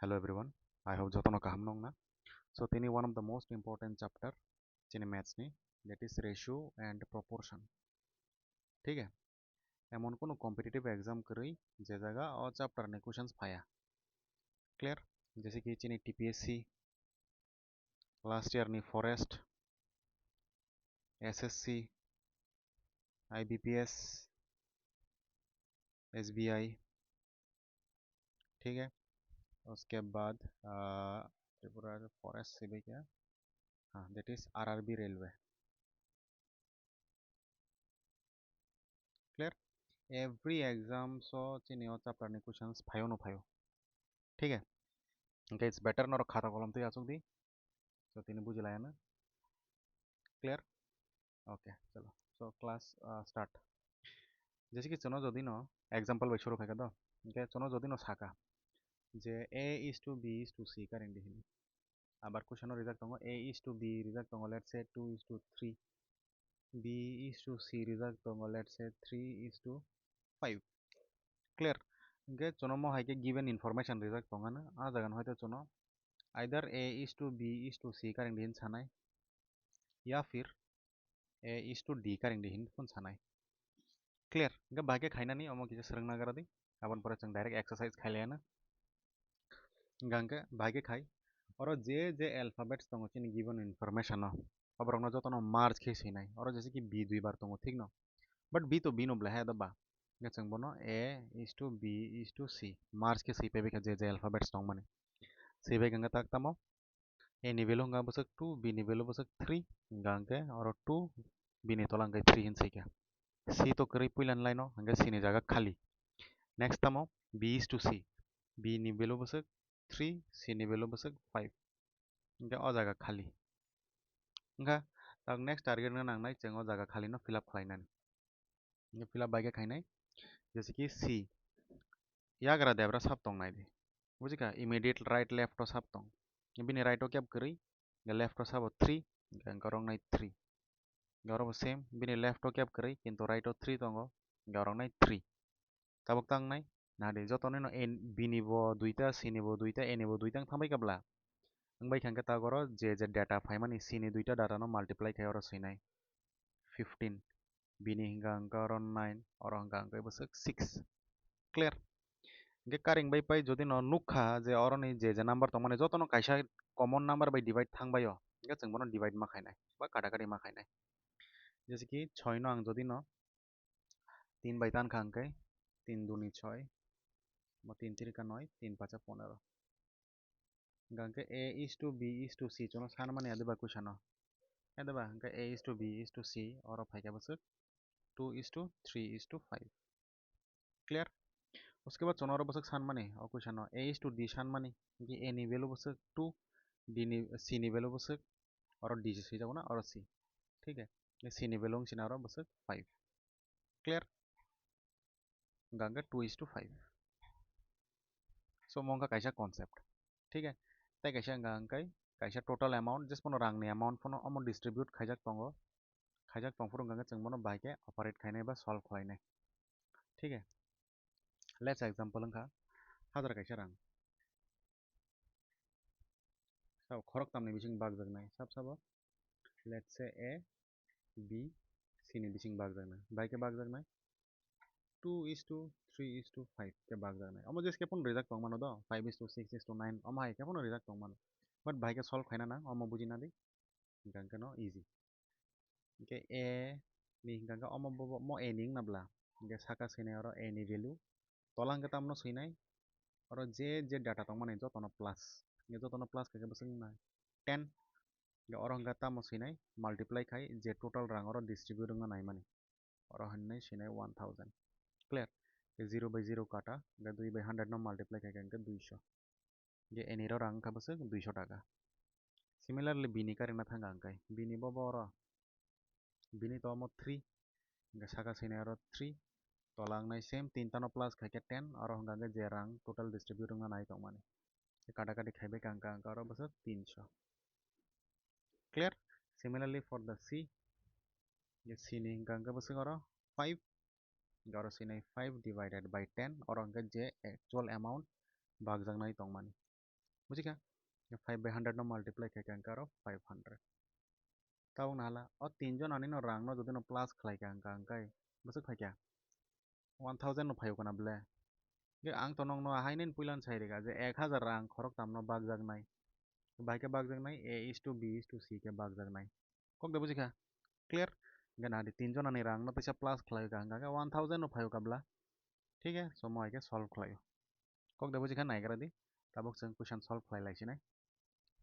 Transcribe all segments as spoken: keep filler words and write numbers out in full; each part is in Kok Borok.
Hello everyone, I hope jotono kaham nongna. So tini one of the most important chapter chini maths ni, that is ratio and proportion. Thik hai? Emon kono competitive exam kwrwi je jaga o chapter ni questions phaiya. Clear? Jese ki chini T P S C, last year ni forest, S S C, I B P S, S B I, ठीक है। उसके बाद, आ, त्रिपुरा forest से भी क्या, हाँ, that is R R B railway। Clear? Every exam so chini o chapter ni questions phaio no phaio, ठीक है। Okay, it's better norok khata kolom twi achuk di, so tini buji laya na। Clear? Okay, chalo, so class, uh, start. Jese ki chwngno jodi no example bai suru khaikha do, hingkhe chwngno jodi no saka je A is to B is to C karing di hini, abar question o rijak tongo A is to B rijak tongo, let's say two is to three, B is to C rijak tongo, let's say three is to five. Clear? Hingkhe chwngno mo hai khe given information rijak tongano, a jaga no hai to chwngno either A is to B is to C karing di hin sanai, ya phir A is to D karing di hin phun sanai. Clear? Hingkhe bahai khe khainani omo kisa swrwngna gara di, aboni pore chwng direct exercise khailaiana. Hingkhe bahai khe khai, oro je je alphabets tongo chini given information o, oborokno jotono merge khe swinai. Oro jese ki B dui bar tongo, thik no? But B to B no belai hai da ba. Hingkhe chwng bono A is to B is to C merge khe swi paibai kha je je alphabets tongmani. Swi bai kha hingkhe tak tamo A ni value hingkha bwswk two, B ni value bwswk three, hingkha hingkhe oro two, B ni tola hingkhe three hin swi kha. C to kwrwi puila ni line o, hingkhe C ni jaga khali. Next tamo B is to C, B ni value bwswk three, C ni value bwswk five, hingkhe o jaga khali. Hingkha tak next target no nangnai chwng o jaga khali no fill up khlainani. Hingkhe fill up bai khe khainai, jese ki C, yagra debra sab tongnai di, bujikha, immediate right left o sab tong, bini right o keb kwrwi, hingkhe left o sabo three, hingkhe oro wngnai three. Hingkhe oro bo same, bini left o keb kwrwi, kintu right o three tongo, hingkhe oro wngnai three. Tabuk tangnai, nadi, joto nino A, B ni bo duita, C ni bo duita, A ni bo duita wng thangbai kha bla? Wngbai kha hingkhe tak oro je je data phaimani, C ni duita data no multiply khai oro swinai fifteen, B ni hingkha hingkha oro nine, oro hingkha hingkha bwswk six. Clear? Hingkhe karing bai pai jodi no nukha je oroni je je number tongmani jotono kaisa common number bai divide thangbai o, hingkhe chwng bono divide ma khainai ba kata kati ma khainai. Jese ki soi no ang jodi no tin bai tan kha hingkhe tin duni soi, bo tin tirika noi, tin pacha ponero. Hingkha hingkhe A is to B is to C chwngno sanmani adiba question o. Adiba hingkhe A is to B is to C oro phaikha bwswk two is to three is to five. Clear? Uske ba chwngno oro bwswk sanmani o question o A is to D sanmani, hingkhe A ni value bwswk two, D ni, C ni value bwswk oro D se swijago na oro C. Thik hai? C ni value wng sina oro bwswk five. Clear? Hingkha hingkhe two is to five. So mo wngkha kaisa concept. Thik hai? Tei kaisa hingkha hingkhe kaisa total amount, just bono rangni amount phano omo distribute khaijak tongo. Khaijak tong phuru hingkha hingkhe chwng bono bahai khe operate khainai ba solve khlainai. Thik hai? Let's example wngkha hajar kaisa rang. Sabo khoroktamni bising bakjaknai sab sabo. Let's say A, B, C ni bising bakjaknai. Bahai khe bakjaknai two is to three is to five khe bakjaknai. Omo jeskhe phano rijak tongmano do, five is to six is to nine, omo hai khe phano rijak tongmano. But bahai khe solve khaina nang, omo bujina di. Hingkha hingkhe no easy. Hingkhe A ni hingkha hingkhe omo bo, bo, mo A ni wngna bla. Hingkhe saka swinai oro A ni value. Tola hingkhe tamno swinai. Oro je je data tongmani jotono plus. Hingkhe jotono plus khaikhe bwswk wngnai ten. Hingkhe oro hingkhe tamo swinai multiply khai je total rang oro distribute wngna naimani. Oro hinwi swinai one thousand. Clear? Zero by zero kata, hingkhe dui by hundred no multiply khaikhe hingkhe duisho. Hingkhe A ni oro rang wngkha bwswk duisho taka. Similarly B ni karengna thangkha hingkhe B ni bo bo oro, B ni to omo three, hingkhe saka swinai oro three, tola wngnai same, tinta no plus khaikhe ten, oro hingkha hingkhe je rang total distribute wngna nai tongmani. Kata kati khaibai kha hingkha hingkha oro bwswk tinsho. Clear? Similarly for the C, je C ni hingkha hingkhe bwswk oro five, hingkhe oro swinai five divided by ten, oro hingkhe je actual amount bakjaknai tongmani. Buji kha? Five by hundred no multiply khai kha hwnkhe aro five hundred. Tabuk nahala, o tin jonani no rang no jodi no plus khlai kha hwnkha hwnkhe bwswk phai kha? One thousand no phaio kana ble? Hwnkhe ang to nokno haino puilano sai rikha je ek hazar rang khoroktham no bakjaknai. Bahai khe bakjaknai, A is to B is to C khe bakjaknai. Kok de buji kha? Clear? Hwnkhe nadi tin jonani rang no teisa plus khlai kha hwnkha khe one thousand no phaio kabla. Thik hai, so mo hai khe solve khlaio. Kok de buji kha, naigra di. Tabuk chwng question solve khlai lai sinai.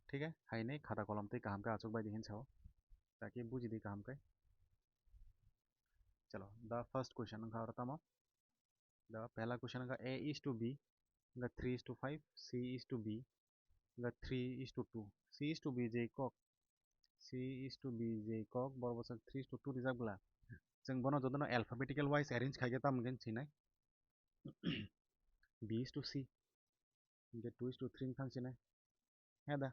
Thik hai, haini khata kolom twi kaham khe achuk bai di hin sao. Taki buji di kaham khe. Chalo, the first question wngkha aro tamo. The pehla question wngkha A is to B, wngkha three is to five, C is to B, wngkha three is to two. C is to B je kok, C is to B je kok, boro bwswk three is to two rijak bwla. Chwng bono jotono alphabetical wise arrange khai khe tamo khe sinai. B is to C, hwnkhe two is to three wngkha sinai. He da,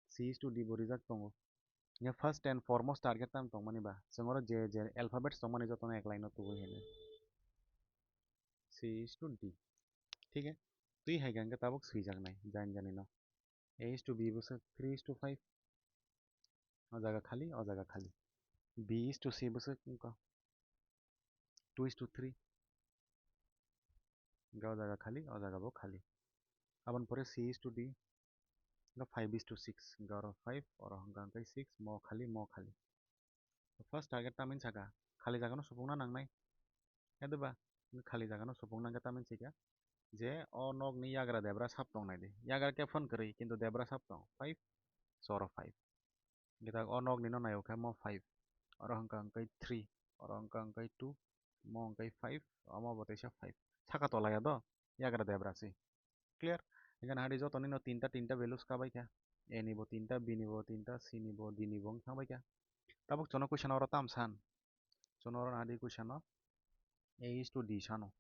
C is to D bo rijak tongo. Hwnkhe first and foremost target tamo tongmani ba, chwng oro je je alphabets tongmani jotono ek line o tubui hino. C is to D. Thik hai? Twi hai khe hwnkhe tabuk swijaknai, jani jani no. A is to B bwswk three is to five. O jaga khali, o jaga khali. B is to C bwswk wngkha two is to three. Hwnkhe o jaga khali, o jaga bo khali. Aboni pore C is to D, hwnkhe five is to six. Hwnkhe oro five, oro hwnkha hwnkhe six, mo khali, mo khali. First target tamni saka, khali jaga no supungna nangnai. He de ba, khali jaga no supungna hwnkhe tamni sika. Je o nokni yagra debra sap tongnai di. Yagra khe phone kwrwi, kintu debra sap tong. Five, so oro five. Hwnkhe tak o nokni no naio khe mo five. Oro hwnkha hwnkhe three, oro hwnkha hwnkhe two, mo hwnkhe five, omo bo teisa five. Saka tolaya do, yagra debra si. Clear? Ekhane hari jotoni no tinta, tinta values kabai kha. A ni bo tinta, B ni bo tinta, C ni bo, D ni bo wng thangbai kha. Tabuk chwngno question oro tam san. Chwngno oro nadi question no A is to D sano.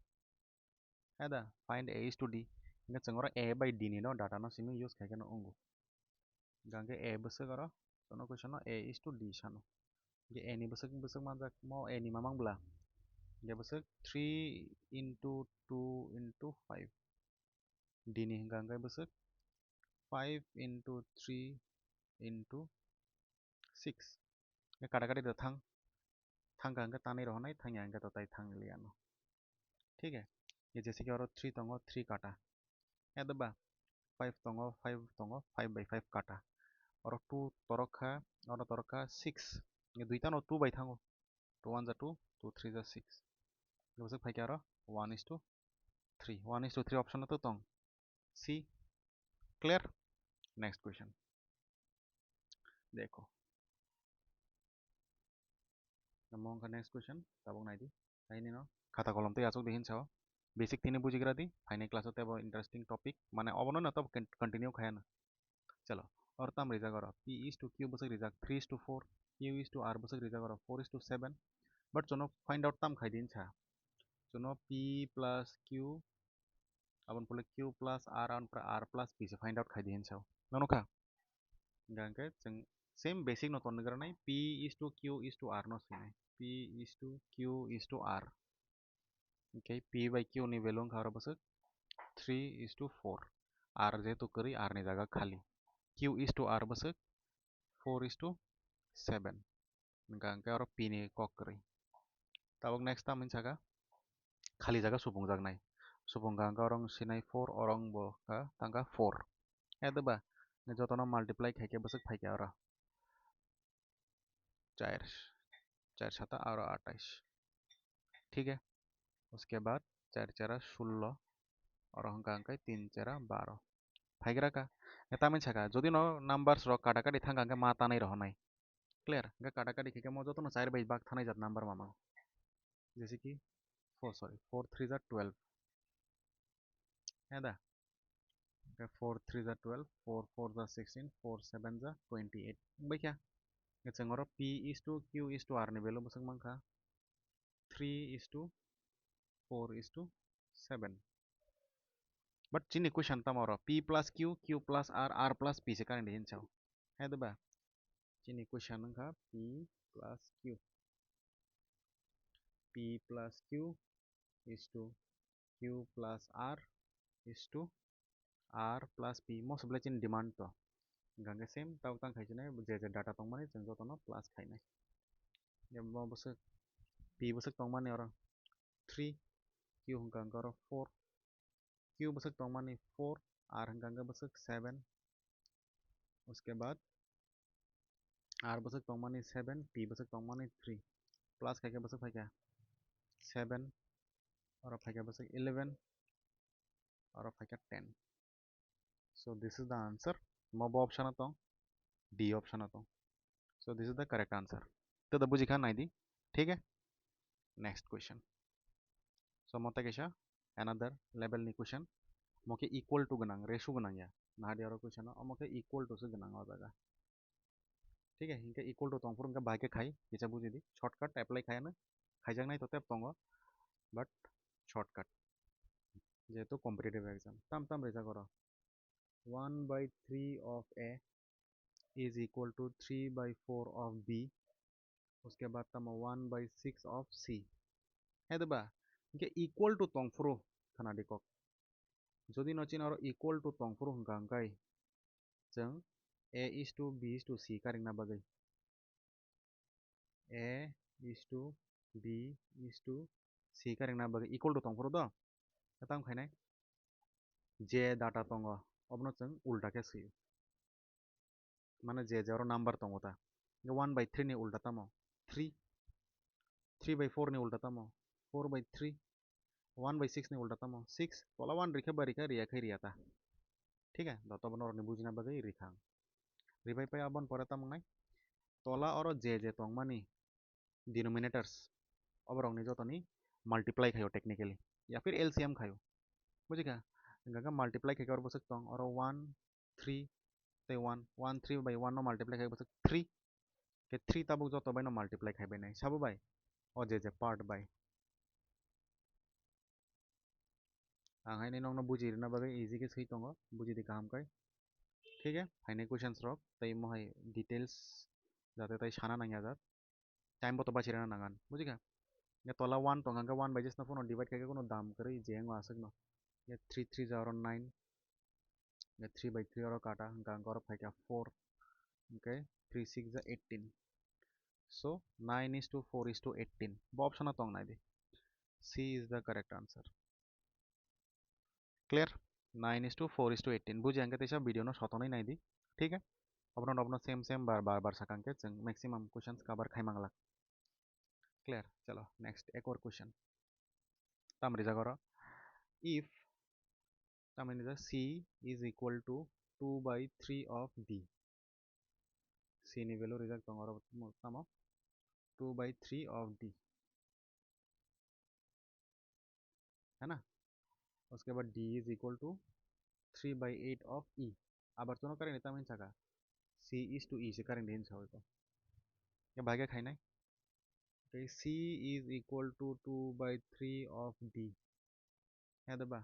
He da, find A is to D. Hwnkhe chwng oro A bai D ni no data no simi use khai khe no wngo. Hwnkhe A bwswk oro, chwngno question no A is to D sano. Hwnkhe A ni bwswk, bwswk manjak mo A ni mamang bwla. Hwnkhe bwswk three into two into five. D ni hwnkha hwnkhe bwswk five into three into six. Hwnkhe kata kati da thang. Thangkha hwnkhe tanwi rohornai, thangya hwnkhe to tai thang liya no. Thik hai? Jesi khe oro three tongo, three kata. He de ba? Five tongo, five tongo, five by five kata. Oro two torok kha, oro torok kha six. Hwnkhe duita no two bai thango. Two one ja two, two three ja six. Hwnkhe bwswk phai khe oro one is to three. One is to three option no to tong. C. Clear? Next question. Dekho. Omo wngkha next question, tabuk nai di. Haini no khata kolom twi achuk di hin sao. Basic tini bujigra di, phaini class o teibo interesting topic, mane obono no tabuk con-, continue khaya na. Chalo, oro tam rijak oro, P is to Q bwswk rijak three is to four, Q is to R bwswk rijak oro four is to seven. But chwngno find out tam khai di hin sa. Chwngno P plus Q, aboni pore Q plus R, aboni pore R plus P se find out khai di hin sao. Nukha? Hwnkha hwnkhe chwng same basic no tongwi gra nai, P is to Q is to R no swinai. P is to Q is to R. Hwnkhe P by Q ni value wngkha oro bwswk three is to four. R jehetu kwrwi, R ni jaga khali. Q is to R bwswk four is to seven. Hwnkha hwnkhe oro P ni kok kwrwi. Tabuk next tamo wng saka khali jaga supungjaknai. Supungkha hwnkhe oro wng sinai four, oro wng bo kha tangkha four. He de ba? Jotono multiply khai khe bwswk phai kha oro. Char, char sata aro atais. Thik hai? Uske baad char chara sullo, oro hwnkha hwnkhe tin chara baro. Phaigra kha. Hwnkhe tamni saka, jodi no numbers rok kata kati thangkha hwnkhe ma tanwi rohornai. Clear? Hwnkhe kata kati khe khe mo jotono char bai bak thanai jat number mamang. Jese ki four, sorry, four three ja twelve. He da? Hwnkhe four three ja twelve, four four ja sixteen, four seven ja twenty-eight. Wngbai kha. Hwnkhe chwng oro P is to Q is to R ni value bwswk mankha three is to four is to seven. But chini question tamo oro P plus Q, Q plus R, R plus P se kani de hin sao. He de ba? Chini question wngkha P plus Q. P plus Q is to Q plus R is to R plus P, most of the chini demand to. Hingkha khe same tabuk tang khai sinai, je je data tongmani chwng jotono plus khainai. Bo bwswk, P bwswk tongmani oro three, Q hingkha hingkha oro four, Q bwswk tongmani four, R hingkha hingkha bwswk seven. Uske baad R bwswk tongmani seven, P bwswk tongmani three. Plus khaikhe bwswk phaikha seven, oro phaikha bwswk eleven, oro phaikha ten. So this is the answer. Mo bo option o tong, D option o tong. So this is the correct answer. To da bujikha naidi, thik hai? Next question. So mo ta kaisa another level ni question. Mo khe equal to gwnang, ratio gwnang ya. Nahadi oro question o, omo khe equal to se gwnang o jaga. Thik hai, hinkhe equal to tongphuru hinkhe bahai khe khai, kisa buji di. Shortcut apply khayano, khaijaknai to tep tongo, but shortcut. Jehetu competitive exam. Tam tam rijak oro. One by three of A is equal to three by four of B. Uske baad tamo one by six of C. He diba? Hinkhe equal to tongphuru khana di kok. Jodi no chini oro equal to tongphuru hwnkha hwnkhe chwng A is to B is to C karingna bagwi. A is to B is to C karingna bagwi equal to tongphuru do. Tamo khainai je data tongo obono chwng ulta khe swi. Mane je je oro number tongo ta. One by three ni ulta tamo? Three. Three by four ni ulta tamo? Four by three. One by six ni ulta tamo? Six. Tola one rikha ba rikha, riya khai riya ta. Thik hai? Doto bono rokni bujina bagwi rikha ang. Ribai pai abon pore tamo nai? Tola oro je je tongmani denominators, oborokni jotoni multiply khaio technically, ya phir L C M khaio. Bujikha? Hingkha khe multiply khaikhe oro bwswk tong, oro one, three, tei one, one three by one no multiply khai bwswk three, khe three tabuk joto bai no multiply khai bai nai, sabo bai? O je je part bai. Ang haino nokno buji rwna bagwi easy khe swi tongo, buji di kaham khai. Thik hai, haino questions rok tei mohai details jate tai sana nang ya jak. Time bo to bachirana nangan, bujikha? Hingkhe tola one tongkha, hingkhe one by six no phano divide khaikhe kuno dam kwrwi je wngkha aswkno. Hingkhe three three ja oro nine, hingkhe three by three oro kata, hingkha hingkhe oro phaikha four, hingkhe three six ja eighteen. So nine is to four is to eighteen. Bo option o tong nai di. C is the correct answer. Clear? Nine is to four is to eighteen. Buji hingkhe teisa video no sotoni nai di. Thik hai? Obono, obono same, same bar, bar, bar sakang khe chwng maximum questions cover khai manglak. Clear? Chalo, next ekor question. Tam rijak oro. If, tam rijak C is equal to two by three of D. C ni value rijak tongo oro tamo? Two by three of D. Hai na? Uske baad D is equal to three by eight of E. Abar chuno current tamo hinsa kha? C is to E se current hinsa hoi ko. Ya bhage khainai. Okay, C is equal to two by three of D. Ya da ba?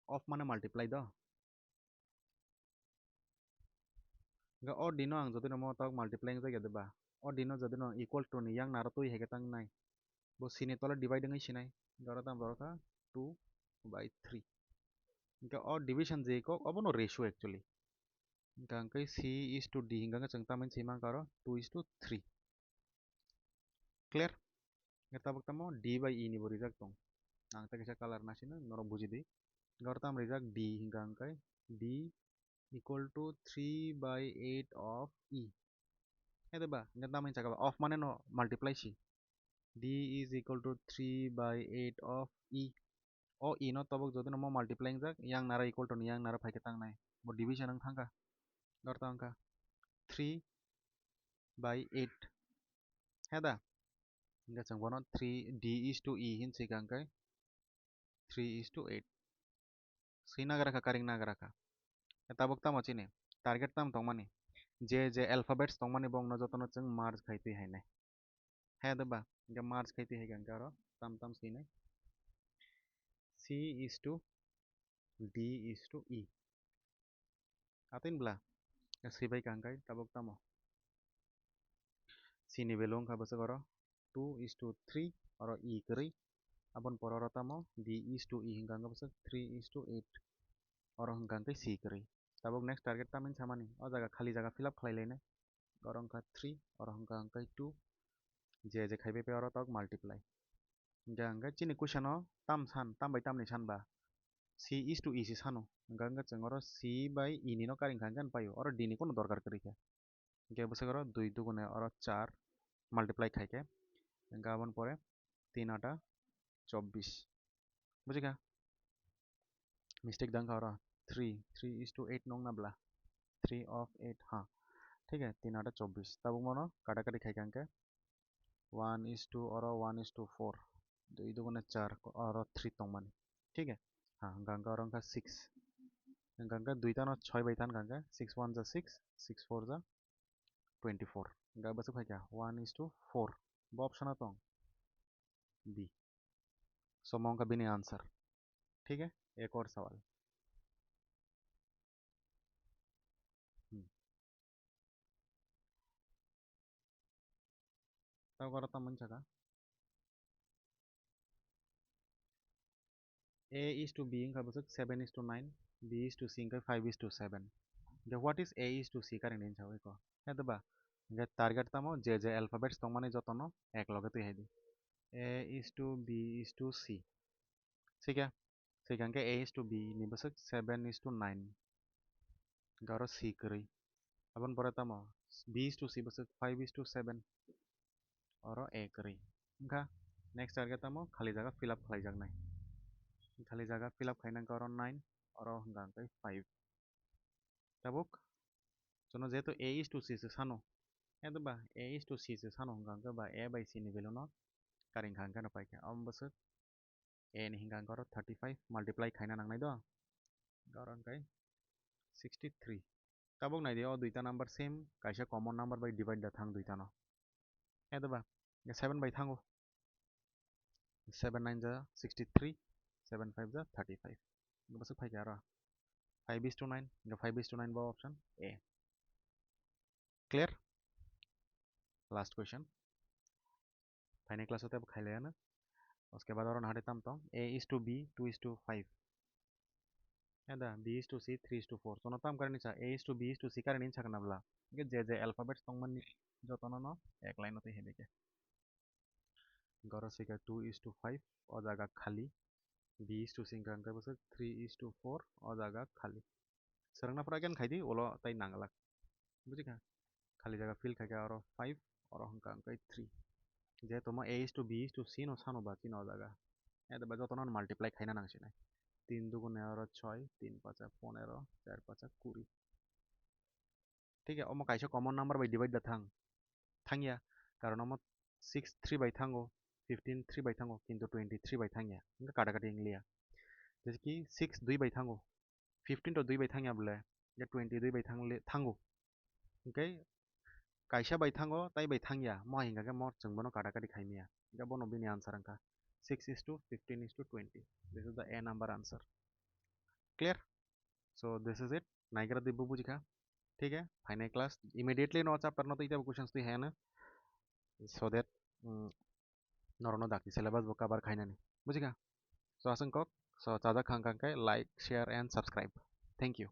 Of mane multiply do. Ga o D no ang jodi no mo tok multiply wng jak ya da ba? O D no jodi no equal to ni yang naro twi hai khe tang nai. Bo C ni tole divide wngwi sinai. Ga oro tamo borok kha two by three. Ga o division je kok obo no ratio actually. Hingkha hingkhe C is to D hingkha hingkhe chwng tamni swi mankha oro two is to three. Clear? Hingkhe tabuk tamo D by E ni bo rijak tong. Ang tei kaisa color nasino norok buji di. Hingkhe oro tamo rijak D hingkha hingkhe D equal to three by eight of E. Hede ba? Hingkhe tamni saka ba of mane no multiply si. D is equal to three by eight of E. O E no tabuk jodi no mo multiply wngjak, yang nara equal to ni yang nara phai khe tang nai. Bo division wng thang kha. Dor tang kha three by eight. He da? Hingkhe chwng bono three D is to E hin swi kha hingkhe three is to eight. Swi nagra kha, karing nagra kha. Tabuk tamo chini target tamo tongmani? Je je alphabets tongmani bongno jotono chwng merge khai twi hai nai. Hai da ba? Hingkhe merge khai twi hai kha hingkhe oro tam tam swi nai. C is to D is to E. Atwin bla? Swi bai kha hingkhe tabuk tamo? C ni value wngkha bwswk oro two is to three, oro E kwrwi. Aboni pore oro tamo D is to E hingkha hingkhe bwswk three is to eight. oro hwnkha hwnkhe C kwrwi. Tabuk next target tamni samani, o jaga khali jaga fill up khlai lainai. Oro hwnkha three, oro hwnkha hwnkhe two, je je khaibai pai oro tok multiply. Hwnkha hwnkhe chini question o tam san, tam bai tamni san ba C is to E se sano. Hwnkha hwnkhe chwng oro C bai E ni no karing kha hwnkhe paio, oro D ni kono dorkar kwrwi kha. Hwnkhe bwswk oro dui dugune oro char multiply khaikhe, hwnkhe aboni pore tin ata chobbish. Bujikha? Mistake dangkha oro three, three is to eight nongna bla? Three of eight, ha. Thik hai, tin ata chobbish. Tabuk mono kata kati khaikha hwnkhe one is to oro one is to four. Dui dugune char, oro three tongmani. Thik hai? Ha, hwnkha hwnkhe oro wngkha six. Hwnkha hwnkhe duita no choi bai tan hwnkha hwnkhe six one ja six, six four ja twenty four. Hwnkha bwswk phaikha one is to four. Bo option o tong. B. So mo wngkha bini answer. Thik hai? Ek aur sawal. Hmm. Tabuk oro tamo wngkha kha A is to B wngkha bwswk seven is to nine, B is to C wngkha five is to seven. Hwnkhe what is A is to C karing ni wngkha eko? He doba? Hwnkhe target tamo je je alphabets tongmani jotono ek loge twi hai di. A is to B is to C. Thik hai? Thik hwnkhe A is to B ni bwswk seven is to nine. Hwnkhe oro C kwrwi. Aboni pore tamo B is to C bwswk five is to seven. Oro A kwrwi. Wngkha next target tamo khali jaga fill up khlaijaknai. Khali jaga fill up khaina hwnkhe oro nine, oro hwnkha hwnkhe five. Tabuk chwngno jehetu A is to C se sano. He doba? A is to C se sano hwnkha hwnkhe ba A bai C ni value no karing kha hwnkhe no paikha. Omo bwswk A ni hwnkha hwnkhe oro thirty five multiply khaina nangnai do. Oro hwnkhe sixty three. Tabuk naidi o duita number same kaisa common number bai divide da thang duita no. He doba? Seven bai thango. Seven nine ja sixty three, seven five ja thirty five. Bwswk phaikha aro five is to nine, five is to nine bo option A. Clear? Last question. Phainai class o tei bo khailaiya na. Uske baad oro nahari tam tong A is to B, two is to five. He da, B is to C, three is to four. Chwngno tam karini cha, A is to B is to C karini wngkha na bla? Hwnkhe je je alphabets tongmani jotono no ek line o twi hai dikhe. Hwnkhe oro swikha two is to five, o jaga khali. B is to C wngkha hwnkhe bwswk three is to four, o jaga khali. Swrwngna phuru again khaidi, ulo tai nanglak. Bujikha? Khali jaga fill khaikha oro five, oro hwnkha hwnkhe three. Jehetu omo A is to B is to C no sano ba chini o jaga. He doba jotono multiply khaina nangsinai. Tin dugune oro choi, tin pacha ponero, char pacha kuri. Thik hai, omo kaisa common number bai divide da thang. Thangya, karon omo six three bai thango, fifteen three bai thango, kintu twenty three bai thangya. Hwnkhe kata kati wngliya. Jese ki six dui bai thango, fifteen to dui bai thangya bole, je twenty dui bai thangle-, thango. Hwnkhe kaisa bai thango, tai bai thangya, mo hai hwnkha khe mo chwng bono kata kati khaimaya. Hwnkhe bono bini answer wngkha six is to fifteen is to twenty. This is the A number answer. Clear? So this is it. Naigra di bo bujikha. Thik hai? Phainai class immediately no chapter no twi tabo questions twi hayana. So that, mm, norokno dakti syllabus bo cover khainani. Bujikha? So aswk kok. So chajak khang khang khe like, share and subscribe. Thank you.